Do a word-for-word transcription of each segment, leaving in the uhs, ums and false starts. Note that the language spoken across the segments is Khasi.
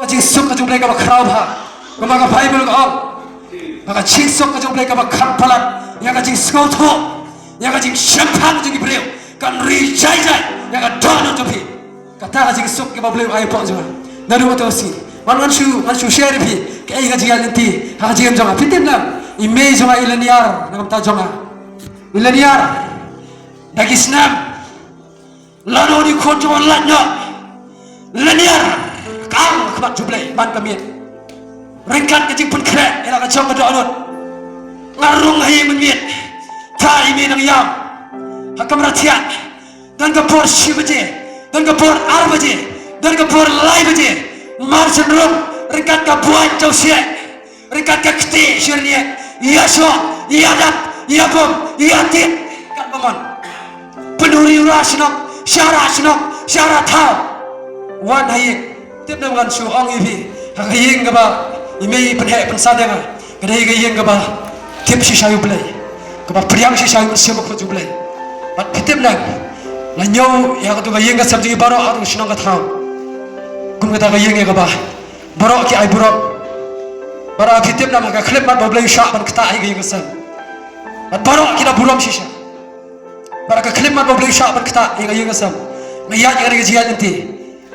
Ka jingsuk ka jong U Blei kaba khraw bha. Kumba ka Baibl ka ong, ba ka jingsuk ka jong U Blei kaba kham palat ïa ka jingsngewthuh, ïa ka jingshemphang jong ki briew. Kan ri jai jai ïa ka dohnud jong phi. Kata ka jingsuk kaba U Blei u ai hapoh jong nga. Naduh kata ka sngi, wan ngan shu, ngan shu share ïa phi kaei ka jingïaid lynti ha ka jingim jong nga. Phi tip ne em, i mei jong nga i lyniar na ka bynta jong nga. I lyniar da ki snem. Lano une u khun jong nga u lait noh. Lyniar, kang ha khmat jong U Blei man ka miet. Ryngkat ka jingpynkhreh ïa la ka jong ka dohnud. Nga rung ha ïing mynmiet. Te i mei i dang ïam ha kamra thiah. Don ka por shi baje, don ka por ar baje, don ka por lai baje. Mar shen rung ryngkat ka buaid jong u siej. Ryngkat ka kti shirniang, ïa shoh, ïa dap, ïa bom, ïa tied. Katba mon pynhuri ura shnong, shara shnong, shara thaw. Wan ha ïing. Tip ne em, ngan shu ong ïa phi, ha ka ïing kaba i mei i pynheh pynsan ïa nga, ka dei ka ïing kaba tip shisha ïa U Blei, kaba pdiang shisha ïa U Mynsiem Bakhuid jong U Blei. Bad phi tip ne em, nga ñiew ïa katu ka ïing ka sem jong ngi baroh ha katu ka shnong ka thaw. Kum kata ka ïing ïa kaba baroh ki ai burom. Baroh, phi tip ne em, ka khyllipmat ba U Blei u shah ban ktah ïa ka ïing ka sem. Bad baroh ki la burom shisha. Baroh, ka khyllipmat ba U Blei u shah ban ktah ïa ka ïing ka sem. Nga ïaid ïa ka jingïaid lynti.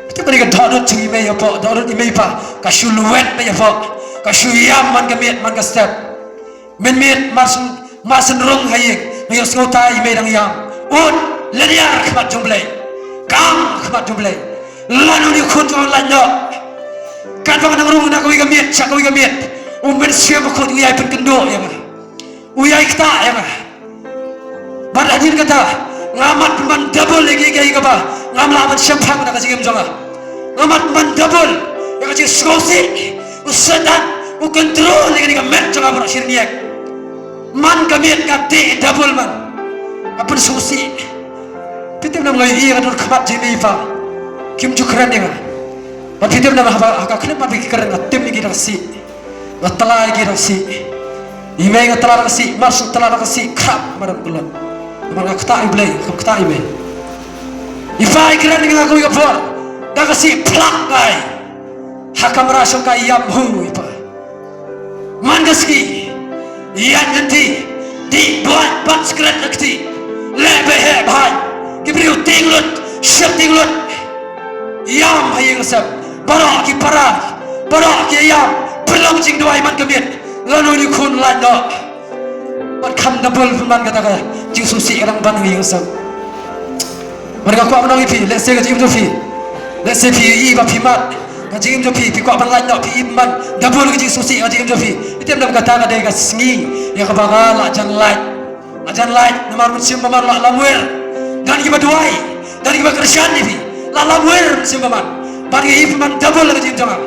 Phi tip, ka dei ka dohnud jong i mei hapoh, dohnud i mei i pa. Ka shu lwet beit hapoh, ka shu ïam man ka miet man ka step. Mynmiet mar shen, mar shen rung ha ïing, nga ïohsngew ta i mei i dang ïam. Ud, lyniar ha khmat jong U Blei. Kang ha khmat jong U Blei. Lano une u khun jong nga u lait noh. Katba nga dang rung na kawei ka miet sha kawei ka miet, U Mynsiem Bakhuid u ïai pynkynduh ïa nga. U ïai ktah ïa nga. Bad hadien kata, nga mad pynban double ïa kiei kiei kaba ngam lah ban shemphang na ka jingim jong nga. Nga mad pynban double ïa ka jingsngewsih. U Soitan u control ïa kane ka met jong nga baroh shirniang. Man ka miet nga dih double man. Nga pynsngewsih. Phi tip ne em, nga ïohi ïa ka dur khmat jong i mei i pa. Kim ju kren ïa nga. Bad phi tip ne em, haba ha ka khyllipmat ba ki kren, nga tim ïa ki da ka sih. Nga tla ïa ki da ka sih. I mei, nga tla da ka sih, mar shu tla da ka sih, khap, mar ym kyllon. Namar nga ktah ïa U Blei, kam ktah ïa i mei. I pa i kren ïa nga kawei ka por da ka sih, phlak ngai ha kamra shongkai, ïam hu i pa. Man ka sngi ïaid lynti, dih buaid, bat skret na kti, leh beit heh beit. Ki briew tieng lut, shep tieng lut. Ïam ha ïing sem. Baroh ki para, baroh ki ïam. Pynlong jingduwai man ka miet. Lano une u khun u lait noh. Bad kham double pynban kata ka jingsngewsih ka dang ban ha ïing sem. Bad nga kwah ban ong ïa phi, lehse ka jingim jong phi, lehse phi ïohi ba phi mad, ka jingim jong phi, phi kwah ban lait noh, phi ïohi pynban double ka jingsngewsih ka jingim jong phi. Phi tip ne em, kata ka dei ka sngi ïa kaba nga la jan lait. La jan lait, namar u Mynsiem Bakhuid la lamwir. Don kiba duwai, don kiba kyrshan ïa phi. La lamwir u Mynsiem Bakhuid. Bad nga ïohi pynban double ka jingim jong nga.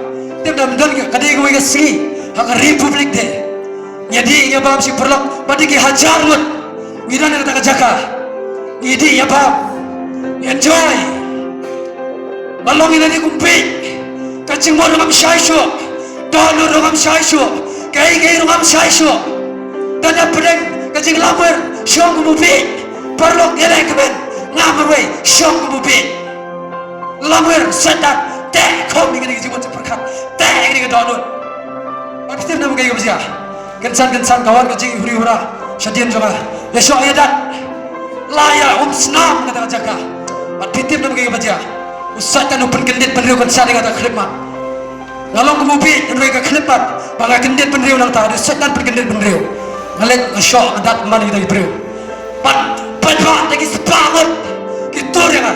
Tip ne em, don ka, ka dei kawei ka sngi ha ka Republic Day. Ngi dih ngi bam shi paralok, bad ki hajar ngut ngi don ha kata ka jaka. Ngi dih ngi bam, ngi enjoy. Ba long ngi la dih kumne. Ka jingmut ruh ngam shai shuh. Dohnud ruh ngam shai shuh. Kaei kaei ruh ngam shai shuh. Don ha pdeng ka jinglamwir, shong kum u bieit. Paralok ïaleh kmen, nga marwei, shong kum u bieit. Lamwir, Soitan, teh khum ïa kane ka jingmut jingpyrkhat, teh ïa kane ka dohnud. Bad phi tip ne em kaei kaba jia? Kynsan kynsan ka wan ka jinghuri hura shadien jong nga. Ïa shoh ïa dat. La ïa um snam kata ka jaka. Bad phi tip ne em kaei kaba jia? U Soitan u pynkyndit bynriew kynsan ïa kata ka khyllipmat. Nga long kum u bieit, hynrei ka khyllipmat ba nga kyndit bynriew nangta, u Soitan pynkyndit bynriew. Nga leit nga shoh nga dat man ïa kita ki briew. Bad paidbah da ki spah ngut ki tur ïa nga.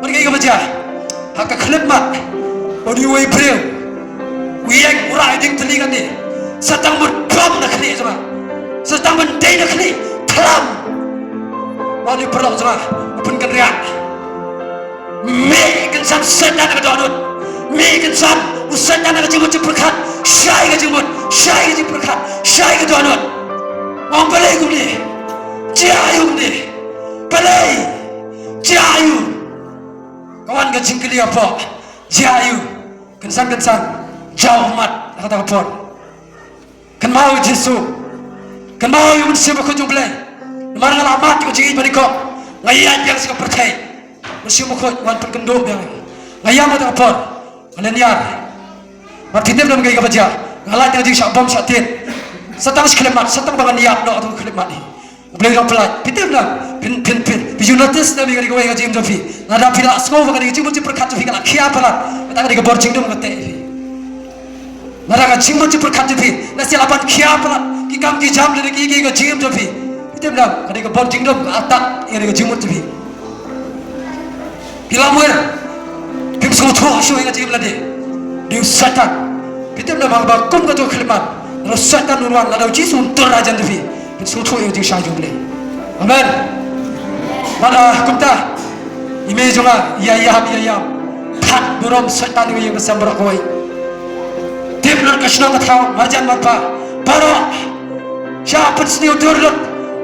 Bad kaei kaba jia? Ha ka khyllipmat, une uwei u briew u ïeng u rah ïa u dieng tylli kane. Sa tang ban bam na khlieh jong nga. Sa tang ban dei na khlieh, thlam. Bad une u paralok jong nga u pynkynriah. Mih kynsan Soitan na ka dohnud. Mih kynsan u Soitan na ka jingmut jingpyrkhat. Shai ka jingmut, shai ka jingpyrkhat, shai ka dohnud. Ong balei kumne? Jia aïu kumne? Balei? Jia aïu? Ka wan ka jingkylli hapoh. Jia aïu? Kynsan kynsan jaw ummat ha kata ka por. Kynmaw ïa u Jisu. Kynmaw ïa u Mynsiem Bakhuid jong U Blei. Namar nga la mad ïa ka jingïeit banyngkong. Nga ïaid biang sha ka pyrthei. Mynsiem Bakhuid wan pynkynduh biang ïa nga. Nga ïam ha kata ka por. Nga lyniar. Mar phi tip nam kaei kaba jia. Nga lait na ka jingshah bom shah tied. Sa tang shi khyllipmat, sa tang ba ngan ïap noh ha tu ka khyllipmat hi. U Blei u la pynlait. Phi tip nam, phin, phin, phin, phi ju notice nam ïa kane kawei ka jingim jong phi. Lada phi la sngew ba kane ka jingmut jingpyrkhat jong phi ka la khia palat, kata kane ka bor jingdum ka teh ïa phi. Lada ka jingmut jingpyrkhat jong phi, lada shisha la ban khia palat ki kam ki jam lane ki, ki, ka jingim jong phi. Phi tip nam, kane ka bor jingdum ka attack ïa kane ka jingmut jong phi. Phi lamwir. Phim sngewthuh shuh ïa ka jingim lade. Dei u Soitan. Phi tip nam, haba kum kato ka khyllipmat, lada u Soitan un wan, lada u Jisu un tur hajan jong phi, phin sngewthuh ïa ka jingshai jong U Blei. Amen. Bad, ah, kumta, i mei jong nga, ïa ïam, ïa ïam. Thad burom Soitan iwei ïa ka sem baroh kawei. Tip lut ka shnong ka thaw, marjan marpa, baroh. Sha pynsniew dur lut.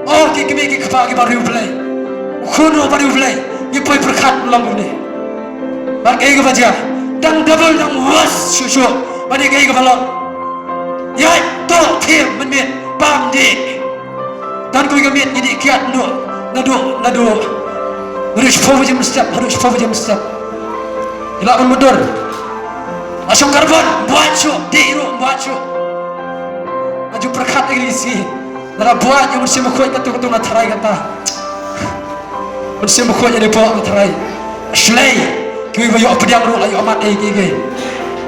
O ki kmie ki kpa kiba riewblei, u khun uba riewblei, ngi poi pyrkhat long une. Bad kaei kaba jia, dang double, dang worse shuh shuh. Bad kaei kaba long, ïa to thiem mynmiet, bam dih. Don kawei ka miet ngi dih kiad noh, naduh, naduh. Naduh shiphew baje mynstep, naduh shiphew baje mynstep. Ïa la ban mudui. La shong karbon, buaid shuh, dih ruh, buaid shuh. Nga ju pyrkhat ïa kine ki sngi. Lada buaid ïa u Mynsiem Bakhuid katto katto nga tharai kata. Mynsiem Bakhuid ïa lade pok nga tharai. Shlei. Kiwei ba ïoh pdiang ruh la ïoh mad ei ei ei.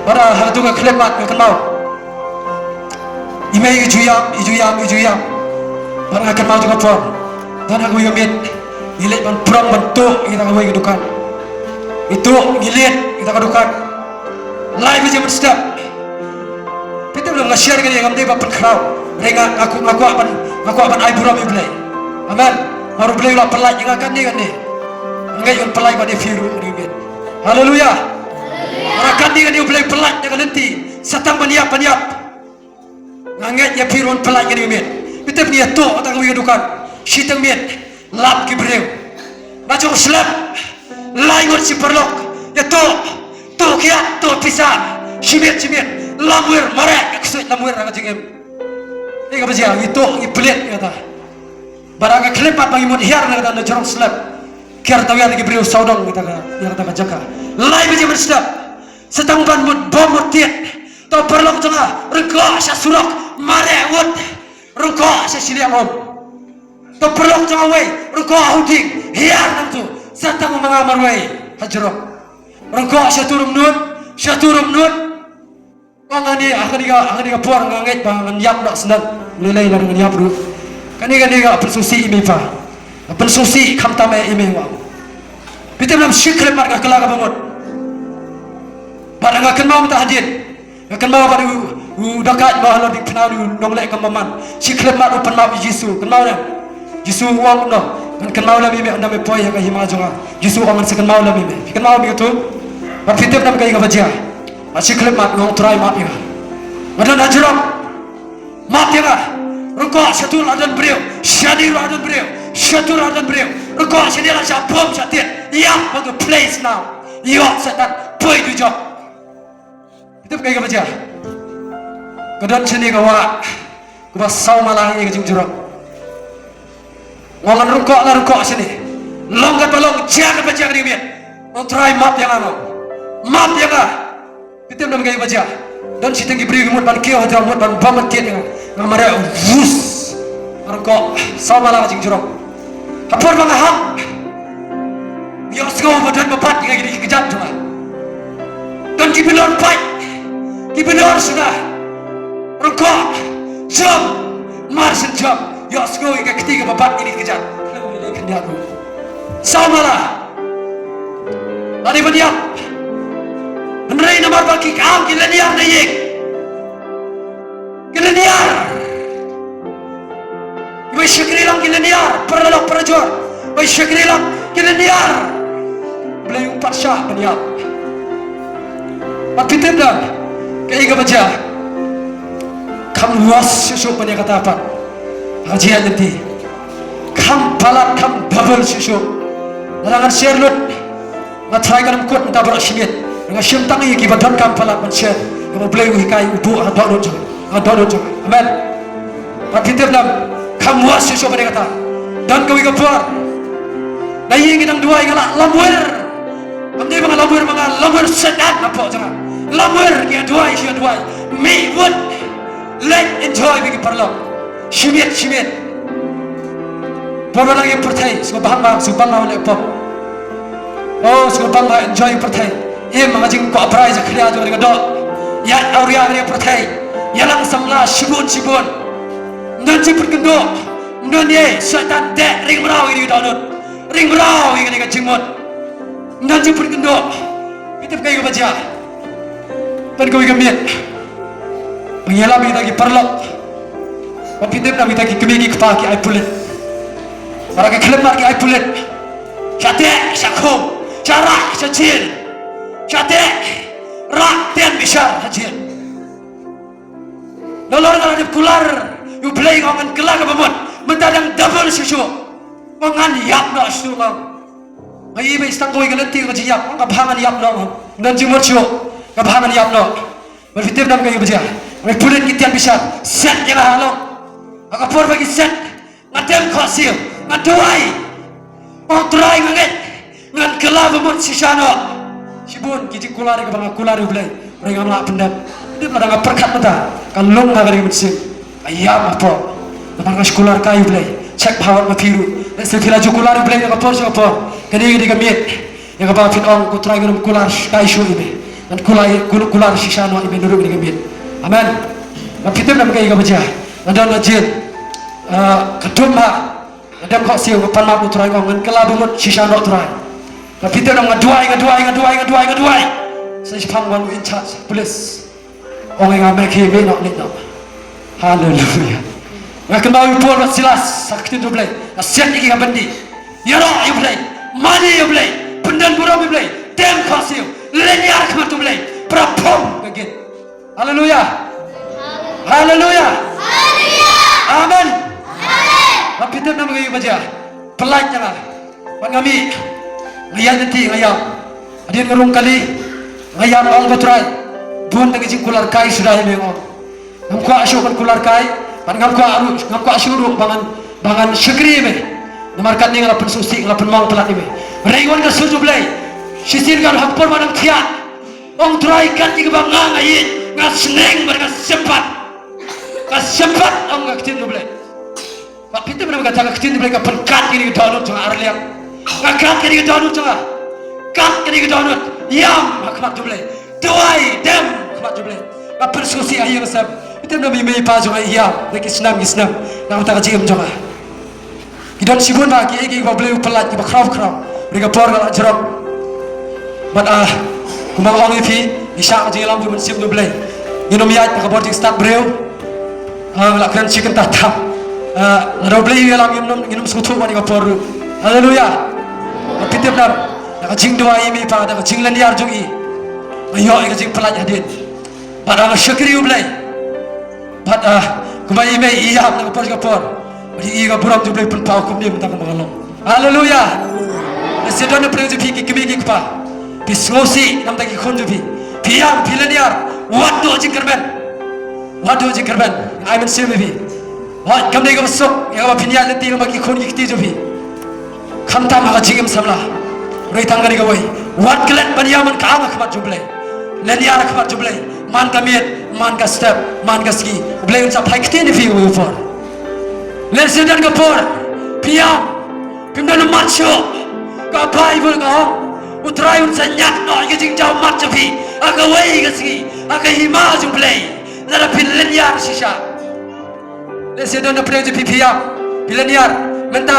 Bad ha katu ka khyllipmat nga kynmaw. I mei i ju ïam, i ju ïam, i ju ïam. Bad nga kynmaw jong ka por. Don ha kawei ka miet ngi leit ban prong ban tuh ïa kita kawei ka dukan. Ngi tuh, ngi leit ïa kita ka dukan. Lai baje mynstep. Phi tip lem, nga share kane ngam dei ba pynkhraw. Hynrei nga, nga, nga kwah ban, nga kwah ban ai burom ïa U Blei. Amen. Namar U Blei u la pynlait ïa nga katne katne. Nga ngeit un pynlait bad ïa phi ruh, ruh, ruh. Haleluya. Haleluya. Nga katne katne U Blei u pynlait ïa nga lynti. Sa tang ban ïap, ban ïap. Nga ngeit ïa phi ruh un pynlait ïa kane ka miet. Phi tip ngi ïa tuh ha kata kawei ka dukan. Shiteng miet. Lap ki briew. Na jong slem. Lai ngut shi paralok. Ïa tuh. Tuh kiad, tuh pisa. Shi miet, shi miet. Lamwir, mareh, ka ksuid lamwir ha ka jingim. Ïa kaba jia, ngi tuh, ngi pynlait ïa kata. Bad ha ka khyllipmat ba ngi mut hiar na kata na jrong slem. Ki ïa taw ïa ki briew sawdong ïa kata ka, ïa kata ka jaka. Lai baje mynstep. Sa tang ban mut bom mut tied. To paralok jong nga, ryngkoh sha surok, mareh wut. Ryngkoh sha shiliang um. To paralok jong nga wei, ryngkoh ha u dieng, hiar nangtu. Sa tang ma nga marwei, ha jrong. Ryngkoh sha tu ryngnud, sha tu ryngnud. Ong ani, ha kane ka, ha kane ka por nga ngeit ba ngan ïap noh shen. Lei lei la ngan ïap ruh. Kane, kane ka pynsngewsih i mei i pa. Ka pynsngewsih khamtam eh i mei i pa. Phi tip lem, shi khyllipmat nga kylla kaba mut. Bad nga kynmaw mynta hadien. Nga kynmaw bad u, u dakait ba halor diengphna u nongleh kam ba man. Shi khyllipmat u pan map ïa u Jisu. Kynmaw ne? Jisu u ong kumno? Ngan kynmaw lem ïa me ynda me poi ha ka hima jong nga. Jisu u ong ngan sa kynmaw lem ïa me. Phi kynmaw ïa me kato? Bad phi tip lem kaei kaba jia. Bad shi khyllipmat u ong Trai map ïa nga. Nga don ha jrong. Map ïa nga. Ryngkoh sha tu la don briew. Shane ruh la don briew. Sha tu la don briew. Ryngkoh shane la shah bom shah tied. Ïap ha tu place now. Ïoh Soitan. Poi dujok. Phi tip kaei kaba jia. Ka don shane ka wah. Kaba saw mala ïa ka jingjrong. Nga ong ngan ryngkoh, la ryngkoh shane. Long katba long, jia katba jia kane ka miet. Ong Trai map ïa nga, nga ong. Map ïa nga. Phi tip lem kaei kaba jia. Don shiteng ki briew ki mut ban kiew haduh mut ban bom ban tied ïa nga. Nga mareh vus. Nga ryngkoh. Saw mala ka jingjrong. Ha por ba nga hap. Ïohsngew ba don ba bat ïa nga kine ki kjat jong nga. Don ki bilor pait. Ki bilor shuh. Ryngkoh. Jump. Mar shen jump. Ïohsngew ïa ka kti kaba bat ïa kine ki kjat. Khlem lei lei khyndiat ruh. Saw mala. La dei ban ïap. Hynrei namar ba ki kam ki lyniar na ïing. Ki lyniar. Kiba shakri lang ki lyniar, paralok parajor. Ba shakri lang ki lyniar. Blei u pat shah ban ïap. Bad phi tip da kaei kaba jia. Kham worse shuh shuh ban ïa kata pat. Ha ka jingïaid lynti. Kham palat, kham double shuh shuh. Lada ngan share lut. Nga tharai kan ym kut mynta baroh shi miet. Nga shim tang ïa kiba donkam palat ban share. Ïa ba U Blei u hikai u buh ha dohnud jong nga. Ha dohnud jong nga. Amen. Bad phi tip lem, kham worse shuh shuh ban ïa kata. Don kawei ka por. Na ïing ki dang duwai nga la lamwir. Ym dei ba nga lamwir, ba nga lamwir Soitan napoh jong nga. Lamwir ki ïa duwai, ki ïa duwai. Mih wut. Leit enjoy bad ki paralok. Shimiet, shimiet. Por ba dang ïa pyrthei, sngewbha bang, sngewbha bang leh pop. Oh, sngewbha bang enjoy pyrthei. Im ha ka jingkwah brai jakhlia jong ka doh. Ïa awria ka pyrthei. Ïalang samla shibun, shibun. Ym don jingpynkynduh. Ym don ei, Soitan te ring mraw ïa ka dohnud. Ring mraw ïa ka jingmut. Ym don jingpynkynduh. Phi tip kaei kaba jia? Pynkup ïa ka miet. Ba ngi ïalam ïa kita ki paralok. Ba phi tip na kita ki kmie ki kpa ki ai pulit. Para ki khlem mat ki ai pulit. Sha teh, sha khum, sha rah, sha jel. Sha teh, rah, tem bishar, sha jel. Nalor nga la dep kular ïa U Blei, nga ong ngan kylla kaba mut. Mynta dang double shuh shuh. Ong ngan ïap noh shuh, ong. Nga ïohi ba i sdang kawei ka lynti ka jingïap, ong ka bha ngan ïap noh, ong. Ngan jingmut shuh, ka bha ngan ïap noh. Bad phi tip nam kaei ba jia? Nga pulit ki tian bishar, set ïa nga halor. Ha ka por ba ki set, nga dem khohsiew, nga duwai. Ong Trai nga ngeit, ngan kylla ba mut shisha noh. Shibun ki jingkular kaba nga kular ïa U Blei, Trai ngam lah pyndep. Dep lada nga pyrkhat mynta, ka lung ha ka ri mynsiem. Ka ïam hapoh. Namar nga shu kular kai ïa U Blei. Check bha wat ma phi ruh. Lehse phi la ju kular ïa U Blei na ka por sha ka por. Kane ka dei ka miet ïa kaba phin ong, ko Trai, ngan ym kular kai shuh ïa me. Ngan kular, kular, kular shisha noh ïa me naduh kane ka miet. Amen. Nga phi tip nam kaei kaba jia? Nga don ha jel. Ah, ka dum ha. Nga dem khohsiew, nga pan map, ko Trai, nga ong ngan kylla ba mut shisha noh, Trai. Nga phi tip nam, nga duwai, nga duwai, nga duwai, nga duwai, nga duwai. Sa shiphang wan u in charge police. Ong ïa nga, me khie, mih noh, leit noh. Haleluya. Nga kynmaw ïa u Paul bad Silas ha ka ktien U Blei. Nga siat ïa ki ha byndi. Ïaroh ïa U Blei. Mane ïa U Blei. Pyndon burom ïa U Blei. Dem khohsiew. Lynñiar ha khmat U Blei. Para phom ka gate. Haleluya. Haleluya. Amen. Nga phi tip nam kaei ba jia? Pyllait ïa nga. Bad nga mih, nga ïaid lynti, nga ïam. Hadien nga rung kali, nga ïam, ong, ko Trai, bun tang ki jingkular kai suda ïa me, ong. Ngam kwah shuh ban kular kai, bad ngam kwah ruh, ngam kwah shuh ruh ba ngan, ba ngan shakri ïa me. Namar katne nga la pynsngewsih, nga la pynmong palat ïa me. Hynrei wan ka sur jong U Blei. Shisien ka ruh ha ka por ba nang thiah, ong Trai, kat ïa kaba nga, nga ïeit, nga sneng bad nga sympat. Nga sympat, ong ka ktien U Blei. Bad phi tip namar kata ka ktien U Blei ka pynkat ïa kane ka dohnud jong nga, arliang. Nga kat ïa kane ka dohnud jong nga. Kat ïa kane ka dohnud. Ïam ha khmat U Blei. Duwai, dem ha khmat U Blei. Nga pynsngewsih ha ïing ha sem. Phi tip namar i mei i pa jong nga i ïam. Da ki snem ki snem. Namar kata ka jingim jong nga. Ki don shibun bha kiei kiei kiba U Blei u pyllait, kiba khraw khraw. Hynrei ka por ka la jrong. Bad, ah, kumba nga ong ïa phi, ngi shah ka jingïalam jong U Mynsiem U Blei. Ngin ym ïaid da ka bor jingstad briew. Ah, nga la kren shi kynta tam. Ah, lada U Blei u ïalam, ngin ym, ngin ym sngewthuh bad ïa ka por ruh. Haleluya. Nga phi tip nam, da ka jingduwai i mei i pa, da ka jinglynñiar jong i, nga ïoh ïa ka jingpyllait hadien. Bad nga shakri U Blei. Bad, ah, kumba i mei i ïam na ka por sha ka por. Bad i ïohi ka burom jong U Blei pynpaw kumne mynta kumba nga long. Haleluya. Lehse don na pdeng jong phi ki kmie ki kpa. Phi sngewsih namar ki khun jong phi. Phi ïam, phi lynñiar. Wat duh jingkyrmen. Wat duh jingkyrmen. Ai mynsiem ïa phi. Wat, kam dei kaba suk ïa kaba phin ïaid lynti lang bad ki khun ki kti jong phi. Khamtam ha ka jingim samla. Hynrei tang kane kawei. Wat klet ban ïam, man ka ang ha khmat jong U Blei. Lynñiar ha khmat jong U Blei. Man ka miet, man ka step, man ka sngi. U Blei un sa phai ktien ïa phi ha kawei ka por. Lehse don ka por phi ïam, phim don mat shuh. Ka Baibl ka ong, U Trai un sa ñiad noh ïa ka jingjaw mat jong phi ha kawei ka sngi, ha ka hima jong U Blei. Lada phi lynñiar shisha. Lehse don na pdeng jong phi, phi ïam, phi lynñiar mynta.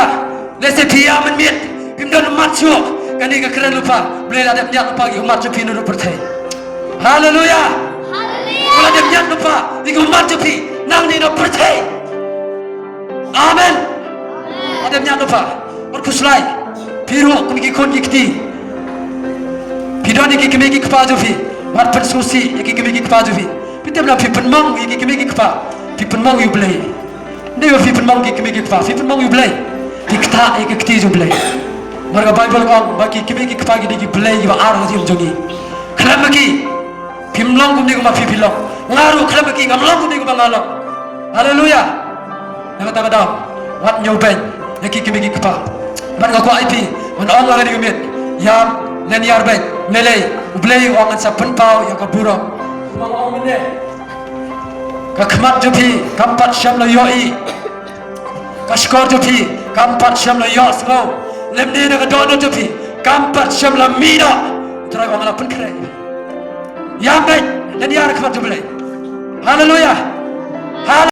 Lehse phi ïam mynmiet, phim don mat shuh. Kane ka kren lypa, U Blei la dep ñiad lypa ïa ki ummat jong phi naduh pyrthei. Haleluya. Haleluya. U la dep ñiad lypa ïa ki ummat jong phi nangne na pyrthei. Amen. Amen. La dep ñiad lypa. Wat khuslai. Phi ruh kum ki khun ki kti, phi don ïa ki kmie ki kpa jong phi. Wat pynsngewsih ïa ki kmie ki kpa jong phi. Phi tip na, phi pynmong ïa ki kmie ki kpa, phi pynmong ïa U Blei. Ym dei ba phi pynmong ïa ki kmie ki kpa, phi pynmong ïa U Blei. Phi ktah ïa ka kti jong U Blei. Namar ka Baibl ka ong ba ki kmie ki kpa ki dei ki blei kiba ar ha ka jingim jong ngi. Khlem ma ki, phim long kumne kumba phi phi long. Nga ruh khlem ma ki ngam long kumne kumba nga long. Haleluya. Na kata ka daw, wat ñiewbeiñ ïa ki kmie ki kpa. Bad nga kwah ïa phi ban ong ha kane ka miet, ïam, lynñiar beiñ. Lei lei? Blei u ong ngan sa pynpaw ïa ka burom. Ka khmat jong phi kam pat shym la ïohi. Ka shkor jong phi kam pat shym la ïohsngew. Lymne na ka dohnud jong phi kam pat shym la mih noh. U Trai u ong ngan la pynkhreh ïa phi. Ïa beit, dang ïa ka khmat jong Blei. Haleluya. Haleluya.